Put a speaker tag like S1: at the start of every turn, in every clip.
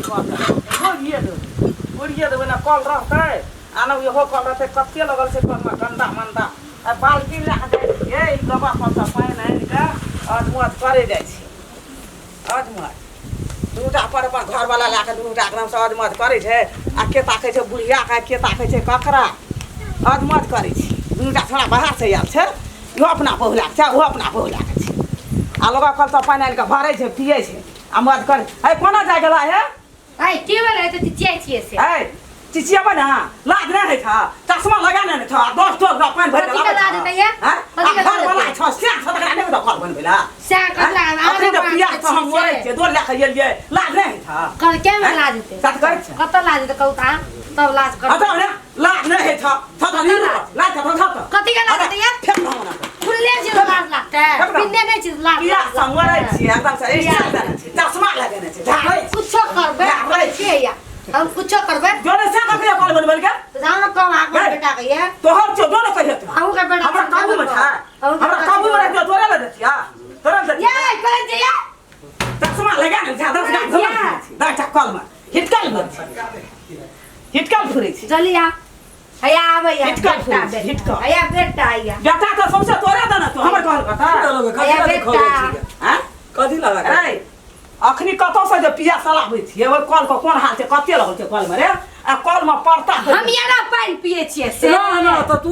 S1: गोड़िए देबै, गोड़िए देबै ने। कल रहतै आ ने इहो कल रहतै। कते लगल छै कलमे गन्दा मन्दा। आ बाल्टी लए कऽ जाइ छियै, ई गबा परसँ पानि आनि कऽ अधमध करै जाइ छै। अधमध दूटा पर अपन घरवला लए कऽ दूटा एकदमसँ अधमध करै छै। आ के ताकै छै बुढ़ियाके, के ताकै छै ककरा? अधमध करै छै। दूटा छोड़ा बाहरसँ आयल छै, इहो अपना बहु लए कऽ छै, ओहो अपना बहु लए कऽ छै। आ लोक कलसँ पानि आनि कऽ भरै छै, पियै छै आ मध कर। है, कोना जाइ गेला हे?
S2: ऐ के भेलै तऽ चिचियाइ छियै से?
S1: है, चिचियाबै ने, लाज नहि होइ छ? चश्मा लगा ने छ, 10 टोल पानि भरि
S2: कथी के लाज हेतै ये?
S1: हैं?
S2: कथी के
S1: आ
S2: लाज
S1: घरवला
S2: हेतै?
S1: छ, सएह छ, तकरा नहि तऽ कल बनबै ला।
S2: सएह कथी लाज?
S1: अखनी तऽ पियास सँ हम मरै छियै, डोल लए कऽ एलियै, लाज नहि होइ छ?
S2: कल के में लाज हेतै?
S1: साथ करै छै।
S2: कतऽ लाज हेतै कहू तऽ अहाँ? तब लाज कर।
S1: हटाउ ने, लाज नहि होइ छ। छ तऽ नहीं लाज छ, छ तऽ।
S2: कथी के लाज हेतै ये?
S1: फेक दहो ना।
S2: खुलले छै तऽ लाज लागतै?
S1: फेक दहो।
S2: पिन्ने नहि छै तऽ लाज
S1: पियास सँ मरै छियै, एकदम सँ स्टाइल देने छै, चश्मा लगेने छै, झाड़ै छै।
S2: कुछो करबै
S1: झाड़ै छै।
S2: के या हम कुछो करबै।
S1: जोने से ककरे कॉल बनबल के?
S2: तऽ जाउ ने कम अहाँके
S1: गए।
S2: बेटा के ये।
S1: तोहर छौ, जोने कहियो तू।
S2: अहूँ के बेटा
S1: हमरा काबू में छै, हमरा काबू में रहितो तोरे लए देतिया, तोरे लए देतिया।
S2: ये करै छै ये।
S1: चश्मा लगा ने छै, 10 गाछ 10 टा कल में हिटकल भर छै, हिटकल फुरै छै।
S2: जल्दी आ, हैया आबै या।
S1: हिटकल
S2: बेटा,
S1: फुरै छै,
S2: बेटा।
S1: हिटकल।
S2: हैया बेटा हैया।
S1: बेटा तऽ सौंसे तोरे देने तू हमर कहल कथा।
S2: हैया बेटा।
S1: आँय?
S3: कथी लगा?
S1: अरे अखनी कतौ से जे पिया सलाबै छियै, ओहि कल के कोन हाल छै? कते लगल छै कल में रे? आ कल में परता छै।
S2: हम ये ना पानि पियै छियै से।
S3: ना ना, तऽ तू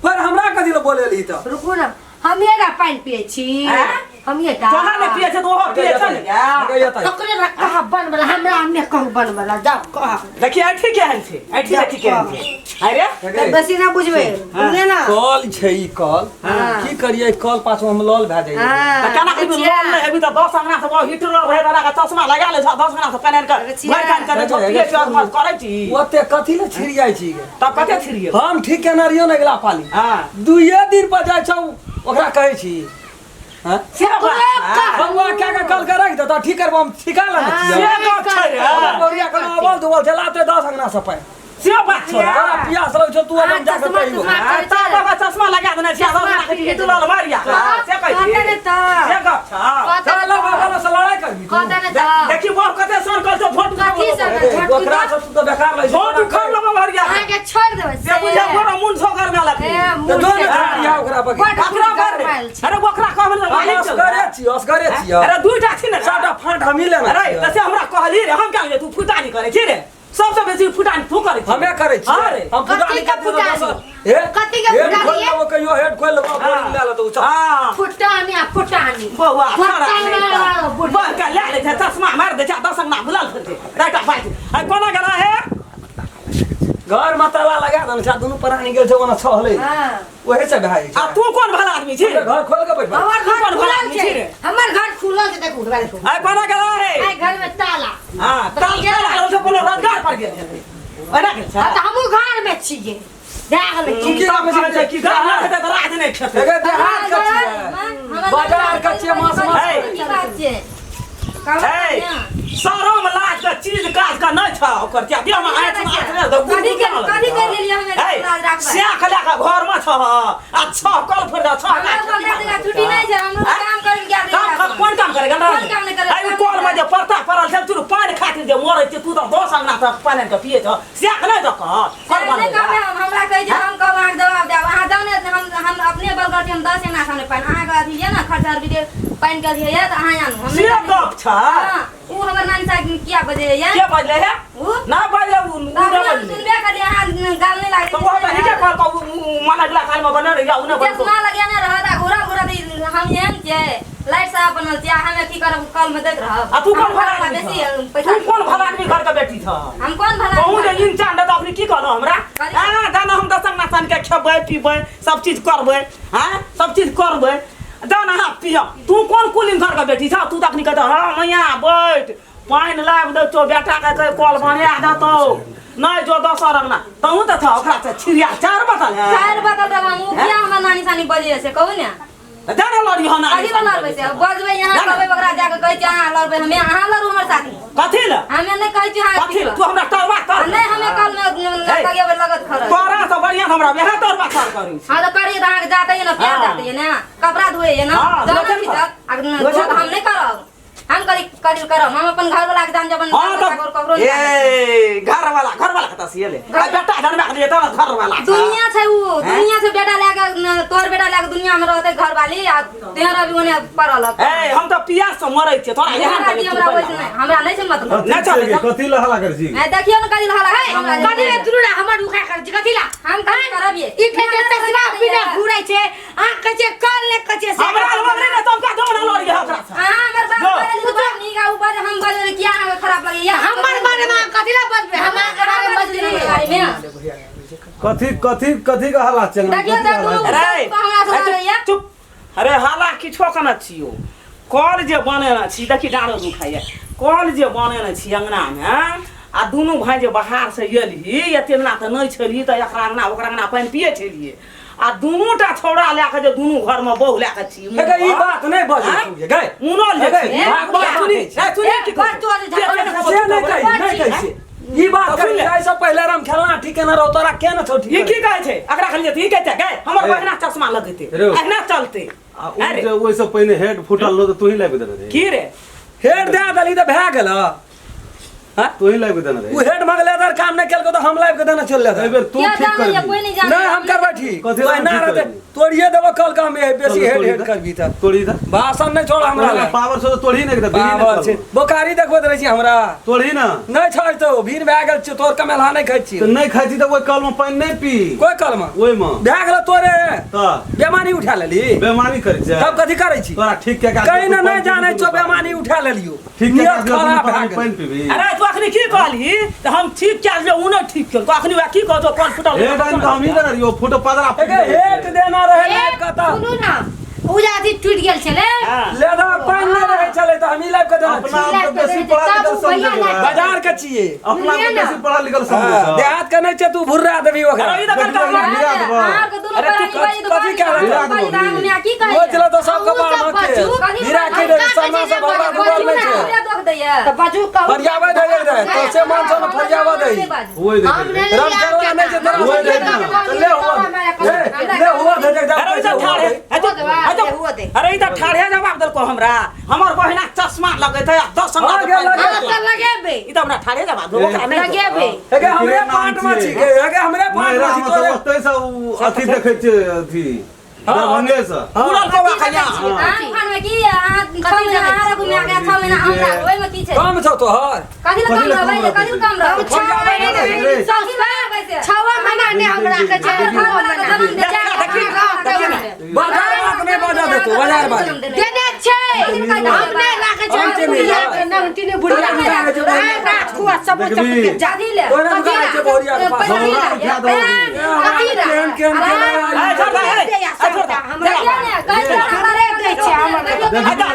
S3: फिर हमरा कथी लए बोलेलही तऽ?
S2: रुकू ने, हम ये ना पानि पियै छी।
S1: आँय?
S2: हम ये टा
S1: तोहर नहि पियै छै तऽ ओहो पियै छै ने गे।
S2: तकरे ना कहाँ बनबला, हमरा नहि कहू बनबला, जाउ कह।
S1: देखिए ऐठी केहन छै, ऐठी देखी केहन छै। अरे
S2: तऽ बेसी ना बुझबै, बुझले ना?
S3: कल छै ई कल।
S2: हाँ।
S3: की करियै, कल पाछू हम लल भए जाइए।
S2: हाँ।
S1: तऽ केना कि लोन नहि हेबी तऽ 10 अंगना से हीटर रहे दादा के चश्मा लगा ले छ, 10 अंगना से पानि आनि कऽ भरि कान करै छौ, पियै छौ, मौज करै छी।
S3: ओते कथी लए छिड़ियाइ छी गे?
S1: तब कते छिड़िए?
S3: हम ठीक केने रहियो ने अगिला पाली।
S1: हाँ।
S3: दुइये दिन पर जाइ छौ, ओकरा कहै छी। हाँ?
S1: से बात छै।
S3: बौआ कए के कल के राखि देतौ, ठीक करबो हम ठिका लेने छियै।
S1: से गप छै रे।
S3: हमर बौआ कोनो अबल दुबल छै, लाते 10 अंगना से पानि।
S1: से बात छौ रे।
S3: तोरा पियास लगै छौ, तू अपन जा के
S2: चश्मा
S3: कहियो।
S2: तुश्मा
S1: हाँ,
S2: करै
S1: तब
S2: छै।
S1: बाबा चश्मा लगा देने छियै, 10 अंगना के हिट लल मारिया। से कहै छी।
S2: कहते ने तऽ।
S1: से गप छौ।
S2: कहते
S3: चल
S2: ने
S3: बाबा
S2: तऽ।
S3: बाबा से लड़ाइ करबी तू?
S2: कहते ने तऽ।
S1: देखी बाप कते सन कल छौ, भोट
S2: कथी सन?
S3: अरे,
S2: झटकी
S3: ओकरा
S2: दऽ।
S3: से तू तऽ बेकार लगै छौ।
S1: भोट उखड़ लेबो भरिया।
S2: अहाँके छोड़ि देबै
S1: से बुझे बड़ा मुन छौ घर में लगी।
S2: ए,
S3: तऽ
S2: मुँह
S3: जो ने
S2: छै।
S3: झटकिया ओकरा पर।
S2: बड
S1: ककरा पर रे?
S2: गरमायल छै।
S1: अरे ओकरा कहबे ने
S3: हम
S1: मालिक छौ।
S3: असगरे छियै, असगरे छियै।
S1: अरे दूटा छी ने।
S3: सबटा फाँट हमही लेने
S1: अरे
S3: छियै।
S1: तऽ से हमरा कहली रे, हम क्या तू फुटानी करै छी रे? सबसे बेसी फुटानी तू करै छी।
S3: हमे करै छियै।
S1: हाँ रे।
S3: हम फुटानी
S2: कथी के
S3: कथी
S2: फुटानी?
S3: हे?
S2: कथी के
S3: हेड
S2: फुटानी
S3: खोलि
S2: ये?
S3: लेबो कहियो, हेड खोलि लेबो, बोरिंग लए लेतौ, चल।
S1: हाँ।
S2: फुटानी आ फुटानी।
S1: बौआ खड़ा
S2: फुटानी
S1: नहि
S2: आ
S1: तऽ।
S2: बुढ़।
S1: बढ़ के लए लै छै, चश्मा मारि दै छै, 10 अंगना बुलल फिरै छै। राइटा बाजि। आइ कोना गेला हे?
S3: घर में ताला लगा देने छै, आ दुनू प्राणी गेल छै ओना छहलै।
S2: हाँ।
S3: ओहे से भए जाइ
S1: आ
S3: छै।
S1: तू कोन भला आदमी छी?
S3: घर खोल के बैठबै।
S2: हमर घर
S1: कोन भला
S2: खुलल
S1: आदमी
S2: छै।
S1: छी रे?
S2: हमर घर खुलल छै, देखू, देखू, देखू।
S1: आइ कोना गेला हे?
S2: आइ घर में ताला।
S1: हाँ, ताल ताला लागल छै, कोनो रोजगार पर गेल हेतै। ओना गेल छै?
S2: हाँ, तऽ हमहूँ घर में छियै। भए गेलै
S3: तू
S2: की?
S3: की
S1: तब कहै छै कि घर नहि हेतै तऽ राज नहि खेतै।
S3: एगे देहात के छियै। बाजार के छियै, मास मास।
S1: हे।
S4: की बात छै?
S1: हे, शरम लाज के चीज काज के नहि छ ओकर क्या देह में आँख में आँख नहि दऽ,
S4: कथी के-
S1: गुड़
S4: कथी के लेलियै हमे
S1: हे,
S4: लाज राखबै?
S1: स्याह लए कऽ घर में छ आ छ कल फोड़ दऽ, छ
S4: हमरा बकरा जगह छुट्टी नहि छै, हमरो काम करै के
S1: काम कोन काम करे गंडा?
S4: कोन काम नहि करे?
S1: अरे कल में जे परता परल छै, तू पानि खातिर जे मरै छै, तू तऽ 10 अंगना तक पानि आनि कऽ पियै छ, स्याह नहि दऽ कह कल
S4: नहि
S1: बनबै
S4: कहबै हम, हमरा कहै छै हम कहब अहाँके जवाब देब, अहाँ जाउ ने, हम अपने बल करती, हम 10 अंगना सामने पानि अहाँके अथी यऽ ने, खर्चा आर भी पानि के अथी यऽ तऽ अहाँ आनू, हम
S1: से
S4: नहि जानै।
S1: गप छ।
S4: हाँ, उ हमर नानी साहब किया बजै यऽ?
S1: के बजलै हे?
S4: उ?
S1: ना बजलै उ, उ
S4: तऽ
S1: नहि
S4: अपने हम
S1: बजलै।
S4: सुनबे करलियै, अहाँ गाल नहि लागै।
S1: तऽ ओ तऽ नीके कहलकौ, उ मन अगिला साल में बनल रहिया, उ नहि बनतौ।
S4: चश्मा लगेने रहत आ घूरा घूरा हम एहन छियै, लाइट साफ बनल छियै, आ हमे की करब, कल में दैत रहब।
S1: आ तू कोन
S4: हम
S1: भला
S4: घरवला
S1: आदमी
S4: बेसी
S1: छह?
S4: पैसा।
S1: तू कोन भला आदमी घर के बेटी छह?
S4: हम कोन भला
S1: कहूँ जे
S4: आदमी?
S1: इंसान रहत अखनी की कहलहुँ हमरा?
S4: कथी?
S1: हाँ, जाना हम दसंग नासन के खेबै पीबै, सब चीज करबै, हाँ, सब चीज करबै, जाना हाँ पिय। तू कोन कुलीन घर के बेटी छह? तू तऽ अखनी कहतौ हाँ मैया बैठ पानि लाबि देतौ, बेटा के कह कल बना देतौ, नहि जो दोसर अंगना तहूँ तऽ छह ओकरा से छिड़िया चार बतल है।
S4: चारि बतल रहब हम, उ किया हमर नानी सानी बजै से कहू ने?
S1: जाना लड़ी हो नानी।
S4: कथी लए लड़बै से? बजबै यहाँ कहबै ओकरा जाके कहै छियै अहाँ लड़बै, हमे अहाँ लड़ू हमर साथी।
S1: कथी लए?
S4: हमे नहि कहै छियै अहाँ।
S1: कथी लए तू हमरा तरवा तर?
S4: नहि, हमे कल में लगेबै लगत खरच।
S1: तोरा से बढ़िया हमरा वएह तरवा तर करै छै।
S4: हाँ तऽ करियै तऽ अहाँके जातै ने, प्यार
S1: हाँ।
S4: जातै ने, कपड़ा धोइए ने,
S1: हाँ,
S4: जाना
S1: धोए छै ने।
S4: खींचत आ
S1: धोए छै
S4: हम
S1: ने।
S4: नहि करब, हम कहलियै। करी करी करब हम अपन घर वाला के जान जबन
S1: हां तो ए घर वाला कत से ले आ बेटा जनबा के लिए त घर वाला
S4: दुनिया छै उ दुनिया से बेटा लए के तोर बेटा लए के दुनिया में रहते घर वाली आ तेहरा भी ओने पड़ल
S1: ए हम त पियास से मरै छियै तोरा यहाँ
S4: हमरा वैसे नहीं हमरा नहीं छै मतलब
S1: नहीं चल
S5: कथि ला हल्ला करै छी
S4: ए देखियो न कथि हल्ला है हमरा
S2: कथि ले दुरुड़ा हमर उखा कर छी कथि ला
S4: हम कथि करब ये
S2: ई फेर तसरा बिना घुरै छै आ कहै छै कल ने कहै छै
S1: हमरा लग रे तुम का दोना लड़ गया ओकरा
S4: हां हमर बाप बदल बाप नीक आ ऊपर हम बदल किया अहाँ खराब लगैया
S2: हमर बारे में कथि ला बजबे हमरा बारे में बजबे
S4: बारे में
S5: कथि कथि कथि का हल्ला छै
S4: देखियो त दुनू
S1: अरे
S4: हमरा से लगैया
S1: चुप अरे हाला किछो कना छियो कल जे बनेने छी देखी डाँड़ो दुखाइया कल जे बनेने छी अंगनामे आ दुनू भाइ जे बाहर से एलही एते ना तऽ नहि छलिही तऽ एकरा अंगना ओकरा अंगना पानि पिए छलियै आ दुनू टा छौड़ा लए कऽ जे दुनू घरमे बहु लए कऽ छी
S3: ई बात नहि बजै तू गै
S1: मुनल जे छी
S3: बात
S1: सुनी सुनी की
S3: से नहि कही नहि कही से ई बात कही एहि से पहिले राम खेलना ठीक केना रहो तोरा केना छौ ठीक
S1: ई की कहै छै एकरा खाली ई कहै छै गै हमर बहिना चश्मा लगेतै एहना चलतै
S5: आ उ जे ओहिसँ पहिने हेड फूटल रहो तऽ तोही लाबि देने रही
S1: की रे
S3: हेड दए देली तऽ भए गेल हां
S5: तोही लाबि देने रही
S3: उ हेड मगलेदार काम नहि केलको तऽ हम लाबि के देने चल
S5: एहि बेर तू
S4: किया
S5: ठीक
S4: जानै
S5: करबी
S4: कोई नहीं जानै
S3: नहीं हम करबै ठीक
S5: कथी
S3: तोय
S5: ला
S3: ना
S5: ठीक
S3: रहते
S5: करबी?
S3: तोड़िए देबो कल का हम बेसी
S5: चल,
S3: हेड
S5: तोड़ी
S3: हेड
S5: दे।
S3: करबी तऽ
S5: तोड़ी दे
S3: भाषण नहीं छोड़ हमरा लए।
S5: पावर से तो तोड़ी ने एकदम बीड़ी
S3: पावर छै
S5: ने
S3: बोकारी देखबैत रहै छी हमरा
S5: तोड़ी ना
S3: नहि छै तो भीड़ भए गेल छै तोर कमेलहा नहि खाइ छी
S5: तऽ नहि खाइ छी तऽ ओहि कल में पानि नहि पी
S3: कोइ कलमा
S5: ओहिमे
S3: भए गेल तोरे
S5: तऽ
S3: बेमानी उठा लेली
S5: बेमानी करै छै
S3: तब कथी करै छी
S5: तोरा ठीक के
S3: कहीं ना नहीं जानै छौ बेमानी उठा लेलियो
S5: ठीक के
S3: नियत खराब भए गेल
S5: पानि पीबी
S1: अरे तू अखनी की कहलही तऽ हम ठीक कए लेलियै उ नहि ठीक केलको अखनी वएह की कहतो कल फुटल
S5: हेड आनि कऽ हमही देने रहियो फोटो पदरा
S3: एगे हेट देना रहे लाइव का तऽ
S2: सुनू ना उ जे अथी टूटि गेल छलै
S1: हाँ।
S3: लेदर पानि नहि रहै छलै तऽ हमही लाइव के देना
S5: अपना
S3: छियै
S5: आप के बेसी पढ़ल लिखल समझै छै
S3: बाजार के छियै
S5: अपना आप के बेसी पढ़ल लिखल समझै छै
S3: देहात के नहि छै तू भुर्रा देबही ओकरा
S1: अरे ई तऽ कलका
S5: गिरा देबो।
S4: अहाँके दुनू
S1: अरे तू
S4: प्राणी बाजी तऽ
S3: कथी कह रहल
S5: गिरा देबो,
S4: बाजी की कहै
S3: सोच ले तो सब
S2: अहूँ
S3: कपार
S2: सब
S3: मके
S2: बचू।
S3: हीरा के रे सरमा से भरवा डूबल नहि छै
S4: हमरा दोख दैया
S2: तऽ बाजू कहू
S3: फरियाबै दै रे तो से मन छौ ने फरियाबै दै
S5: ओहि
S2: हम
S5: देख
S2: नहि
S3: राम खेलवा नहि छै तोरा
S5: ओहि
S3: से
S5: देख ना।
S3: ले हुआ ले हुआ दे दे
S1: अरे ई तऽ ठाढ़े अरे ई तऽ ठाढ़े जवाब देलको हमरा हमर बहिना चश्मा लगेतै आ दस
S3: हाँ,
S1: अंगना
S3: गे,
S1: के
S3: लगे।
S2: हम तऽ लगेबै
S1: ई तऽ हमरा ठाढ़े जवाब देलको ओकरा नहि
S2: लगेबै
S3: एगे हमरे पाट में छी गे एगे हमरे पाट में छी तोरे
S5: ओतै से उ अथी देखै छै अथी दरभंगे से
S1: उड़ल कौआ खैया
S4: अहाँ खानमे की अहाँ 6 महीना अहाँ राखू मायके 6 महीना हम राखू ओहिमे की छै
S3: कम छौ तोहर
S4: कथी लए कम रहबै जे कथी लए कम रहबै
S2: छओ महीना
S5: रे।
S2: छओ महीना नहि हम राखै छियै
S4: हमर घरवला के जन्म दे
S3: बाजार बात नहि बाजा देतौ बाजार बात
S2: देने छै हम नहि राखै छियै
S3: हम
S2: हम बुढ़िया के नहती नहि बुढ़िया
S3: तोरा दुकान छै
S2: के राखू आ सब
S5: देखबी।
S2: चपके जा
S4: कथी ले
S3: तोरा दुकान छै बोरिया के पास
S5: हमरा उठा दो
S2: कथी ला
S3: केहन केहन केहन
S1: ए, छोड़ दे, ए,
S2: दे
S1: ए, छोड़ दे।
S2: हमरा
S4: देखियौ ने कहै छै हमरा
S2: दै छै हमर
S1: ए, जा,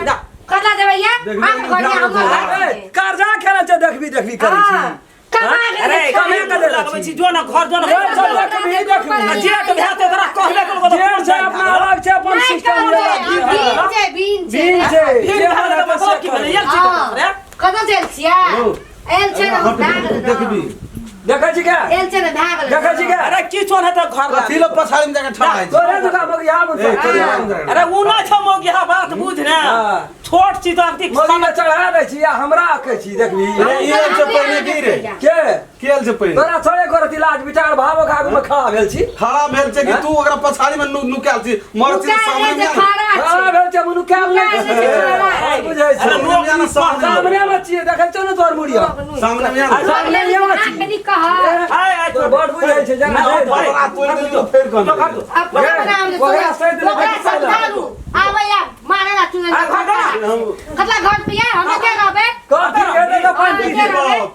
S1: जा,
S2: कतला देबै या
S5: देखबी,
S2: हम घरिया हमर
S3: ए, कर्जा खेलै छै देखबी देखबी करै छी
S2: कमा के
S1: अरे
S3: कमे
S1: कमे
S3: के देले
S1: लगबै
S3: छी।
S1: छी जो ना घर जो ना
S3: चल चल देखबी देखबी
S1: जे के भेल तोरा कहबे केलको तऽ
S3: जेल छै अपना अलग छै अपन
S2: नहि
S3: सिस्टम
S2: कहबै,
S3: अलग
S2: बीन छै बीन छै
S3: बीन छै
S1: फिर
S3: जे
S1: भेल
S3: मन
S1: तऽ
S3: हेतै
S1: मतलब
S3: से
S1: की
S3: करू।
S1: भेलै एक चीज
S2: हाँ।
S1: रे
S2: कतऽ चल छियै
S5: यौ,
S2: एल छै ने
S5: हट,
S2: भए गेलै
S5: देखबी
S3: देखै छी के
S2: एल छै ने भए गेलै
S3: देखै छी के
S1: अरे की चोन हेतै घर
S5: कथी लए पछाड़ी में जाके ठड़ा होइ छै
S3: तोरे दुकान मग यहाँ
S5: ए, तोरे दुकान में
S1: अरे उ नहि छौ मौगिया बात बुझ ने
S3: हाँ।
S1: छोट छी तऽ अथी
S3: मौगी के चढ़ा दै छी आ हमरा कहै छी देखबी
S5: अरे ई आयल छै पहिने की रे
S3: के
S5: के आयल छै पहिने
S3: तोरा थोड़े करत इलाज विचार भावक आगू में खड़ा भेल छी
S5: खड़ा भेल छै कि तू ओकरा पछाड़ी में नुकायल छी मर छी
S2: नुकायल
S5: सामने
S2: छै,
S5: में
S2: खड़ा छै।
S3: खड़ा भेल छै मनु कैल नहि
S2: नुकायल छै, खड़ा
S3: छै बुझै
S1: अरे
S3: छै
S1: लोक
S5: सामने सामने
S3: सामने में छियै देखै छौ ने तोहर मुड़िया
S5: सामने में आना।
S3: सामने में छी
S2: कनी कह
S1: आय आय
S3: तोर बड़ बुझै छै जना
S1: नहीं,
S3: भाई
S5: ओकरा तोड़ि देली तो फेर कहने
S1: घर दो।
S2: अपना नाम ले
S3: ओकरा सैद लेबै
S2: ओकरा समझालू आबै आ मारे ला तू
S1: आ घर दे।
S5: हम
S2: कतला घर पे या हम के रहबे
S3: कर ठीक हेतै तऽ पानि पी दे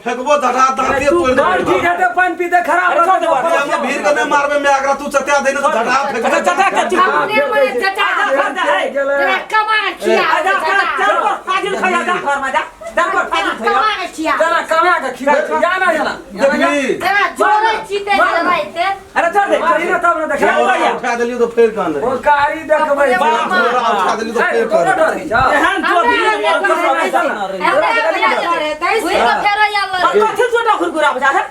S5: फेकबो धड़ा धड़ा के तोड़ि
S3: कर ठीक
S5: देबो
S3: हेतै पानि पी दे खराब
S1: अरे छोड़
S3: रहतै
S1: दे,
S3: तऽ
S5: हम भीड़ के नहि मारबे मैं अगरा तू चत्या देने तो धड़ा फेकबो
S1: अच्छा चचा के चुप
S2: अपने मने चचा
S1: घर दे, हे।
S2: तोरा कमा के खिया
S1: आ जा चल पर फाजिल खैया जा घर में जा चल पर फाजिल खैया
S2: कमा के खिया
S3: जना कमा के खिबै या ना जना
S5: देखबी
S2: तोरा जोड़ै छी ते देबै ते
S1: अरे छोड़ दे
S3: मारी ना तब ने देखै
S1: भैया।
S5: उठा देलियो तो फेर कहने
S3: ओकारी देखबै
S1: बाप
S5: झोरा उठा देलियो तो फेर
S3: तोरा
S5: कहने
S3: डर होइ छौ
S1: एहन जो भी
S2: हमरा
S1: मर
S2: हमरा
S4: फेरो आयल
S1: कथी छोटा खुरखुरा बजा है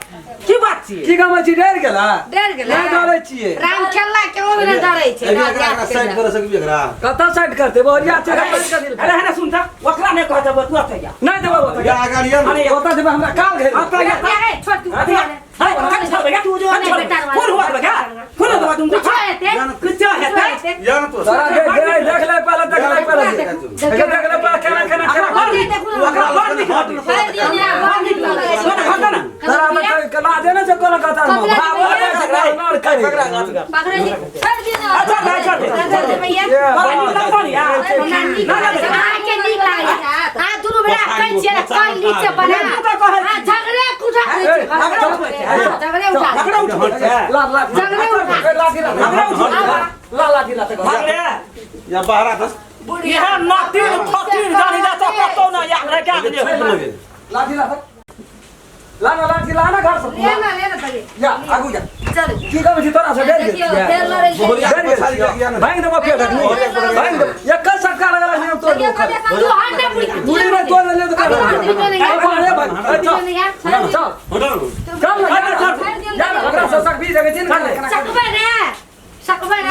S1: की बात छियै
S3: की गमै छी डर गेला
S4: डर गेला
S3: नहि डरै छियै
S2: राम खेलला के ओ भी डरै छै
S5: अभी एकरा एकरा साइड कर सकबी एकरा
S3: कतऽ साइड करते बोरिया छै पैसा दिल
S1: अरे हने सुन त ओकरा नहि कहत तू अते जा
S3: नहि देबो ओतऽ
S5: या अगाड़ी या
S1: अरे
S3: ओतऽ देबै हमरा काल घेर
S1: अपना या
S2: छोड़ तू
S1: अरे
S2: तू जो नहीं बेटा
S1: कोन हुआ बगा कोन हुआ तुम
S2: कुछ हेतै
S1: कुछ हेतै
S5: या ना तो
S3: तोरा देख देख देख ले पहले देख ले पहले
S2: देखो,
S3: देख देख ले पहले केना केना केना
S1: ओकरा बड़ निक
S4: छोड़ दियौ ने बड़ नीक लगै छै
S1: सुन हट ना
S3: तोरा तऽ कला देने छै कोनो कतार मे
S4: पकड़े छी छोड़ दियौ ने
S1: अच्छा नहीं छोड़ दे
S2: छोड़ दे भैया
S1: बड़ा नीक लगता नहीं यार
S2: हमरा नीक लागै छै अहाँके नीक लागै छै अहाँ दुनू बेटा कहै छियै ने कल नीचे बना अहाँ झगड़े कुठा करै छियै
S1: झगड़ा उठबै छै।
S2: झगड़े उठा
S1: झगड़ा उठबै छै
S3: ला ला
S2: झगड़े उठा
S3: लाठी ला
S1: झगड़ा उठबै छै
S3: ला लाठी ला
S1: झगड़े
S5: या बाहर आ
S1: इहे नतीन फकीर जानी जा तो कतौ ना या रे क्या
S5: लगे
S3: लाठी ला ला ना लाठी ला ना घर से
S2: ले ना ले ना तनी
S3: या आगू जा
S4: चलू
S3: की कहै छी तोरा से डर गेल
S4: देखियौ फेर लड़ै छै
S5: बोरिया
S3: डर
S5: पछाड़ी
S3: गेल
S5: या ना
S3: भांग देबो फेर रखनी भांग देबो एक सटका लगल है तोड़
S4: देखियौ कते
S2: तू हट ना बुढ़ी
S3: बुढ़ी में तोड़ ले तो कर अरे भाई चल चल
S5: होटल
S3: चल ना चल जा ओकरा से सकबी जगह छै ने
S2: सकबै ने सकबै ने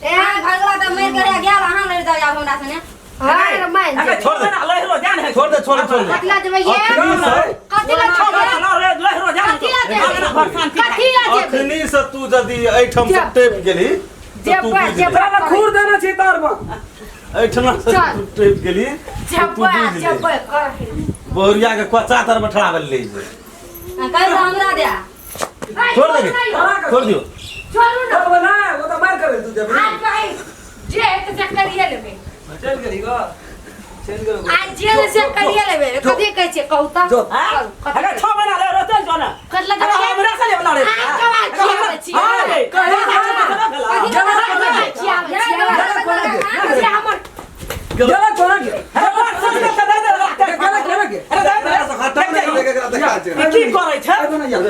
S4: ए भगवा तऽ मरि करे गेल अहाँ लड़ि जाउ आब हमरा सने
S2: हां मान
S1: अरे छोड़ दे ना लहरो जान है
S5: छोड़ दे छोड़ दे छोड़ दे
S2: कतला देबै ये
S5: अखनी से
S2: कथी ला
S1: छोड़ दे ना लहरो जान
S2: कथी ला देबै
S1: घर शांति
S2: कथी ला देबै
S5: अखनी से तू यदि एठम से टेप गेली तो तू बुझ गेली
S3: तोरा खूर देने छी तार में
S5: एठना से तू टेप गेली तो तू
S2: जब्बा
S5: बुझ गेली
S2: जब्बा कर
S5: बोरिया के कोचा तर में ठड़ा ले जे
S4: कहि हमरा दे
S5: छोड़ दे छोड़ दियो
S2: छोड़ू ना
S3: तब ना वो तो मार करे तू जब
S2: आज भाई जे है से करिए लेबै
S3: चल गेली गो चल गेल
S2: आज जे है से करिए लेबै कथी कहै छियै कहू तऽ
S3: जो
S1: अरे छो महीना लहरो चल जो ना
S2: कतला
S1: अरे
S2: देबै
S1: हमरा से ले लड़े
S2: अहाँ कवा खियाबै छी जे हमर
S3: गेला कोना के गेला कोना के
S5: खत्म नहीं एकरा देखा छै
S1: की करै छै
S4: छोड़ि दियौ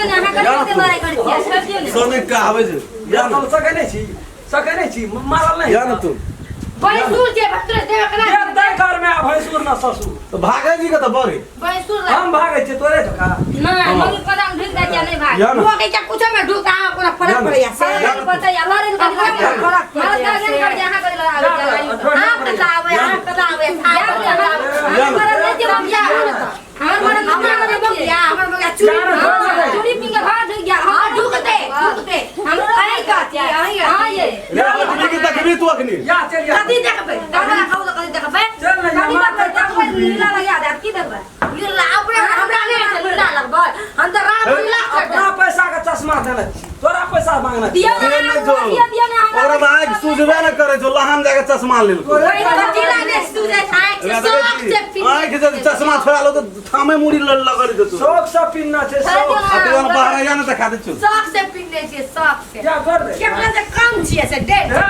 S4: ने अहाँ कते लड़ाइ करै छियै छोड़ि दियौ ने
S5: सोने का आवे छै या ना
S3: सकै नहीं छी सकै नहीं छी मारल नहीं
S5: या ना तू
S2: भैंसुर जे भतरे देबै कना
S3: ये तय घर में आ भैंसुर ना ससुर
S5: तो भागे जी के तो बड़ी
S2: भैंसुर
S3: हम भागै छियै तोरे ठोका
S4: नहि मम्मी पदाम ढुकि जाइ छियै नहि भाग
S5: या ना
S2: वो के कुछ में ढुका कोना फरक पड़ैया से
S4: लड़ै पड़तै आ लड़ै ने कथी
S2: फरक
S4: मारत
S2: पड़ैया
S4: गार्जियन
S2: से
S4: कर जे अहाँ कथी लड़ाबै छियै
S2: आप कतला आबै आप कतला आबै आप कतला आबै
S4: हमर मरद नहि छियै ममिया हमर मरद
S2: हमरा
S4: नहि
S2: मगर
S4: छियै
S2: हमर मगर चूड़ी
S4: चूड़ी पिंग के घर ढुकि गेल
S2: हां ढुकते ढुकते
S4: हमरो
S2: अहीं कहतियै अहीं
S4: हां ये
S5: या अखनी के देखबी तू अखनी
S3: या चल या
S2: कथी देखबै
S4: दादा खाउ तऽ कथी देखबै
S3: चल ना,
S4: कथी
S3: मार
S4: देखबै देखबै नीला लगा देब की देखबै
S2: लीला अपने हमरा नहि छै लीला लगबै हम तऽ राम लीला कर
S3: अपना पैसा के चश्मा देने छी तोरा पैसा मांगना छी
S4: दियौ
S5: से
S4: ने
S5: नहीं जो
S4: दियौ दियौ ने हमरा
S5: ओकरा तऽ आँखि सूझबे न करै छौ लहान जाके चश्मा लेलको
S2: लीला ने सूझै छै आँखि से शौक से पी
S5: आँखि से चश्मा छोड़ा लो तऽ ठामे मुड़ी लगल जेतौ
S3: शौक से पीना छै शौक
S5: आ तू जहन बाहर आइया ने देखा दै छौ
S2: शौक से पीने छियै शौक से
S3: या कर दे
S2: केकरा से कम छियै से डेढ़
S3: हे,
S2: टका।